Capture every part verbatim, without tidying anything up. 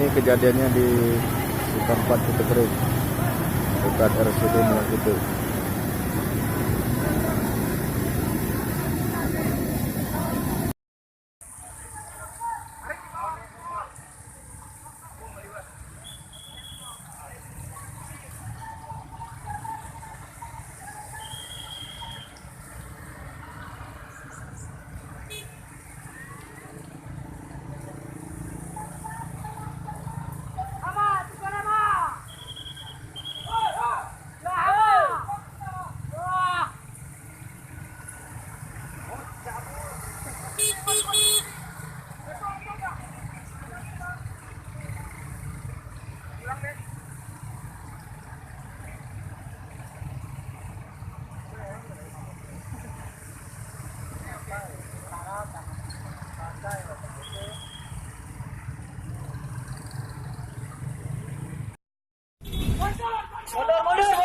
Kejadiannya di Simpang Empat Kota Kering, dekat R S U D Muara Keutu.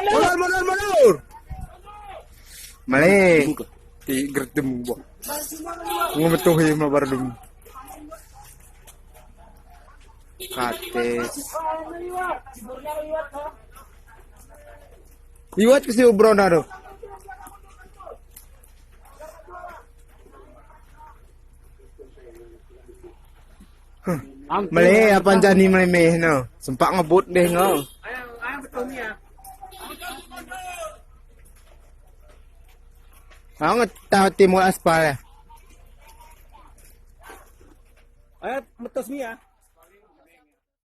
Mundur, mundur, mundur! Malée! Ti geurdum boh. Ngon meutuhi ma bardum. Kates. Liwat keu si Ubron ado. Huh. Malée apan jani malée méh no. Sempat ngebut deh ngo. Hang ta timur aspal ya. Ayat metos ni ya.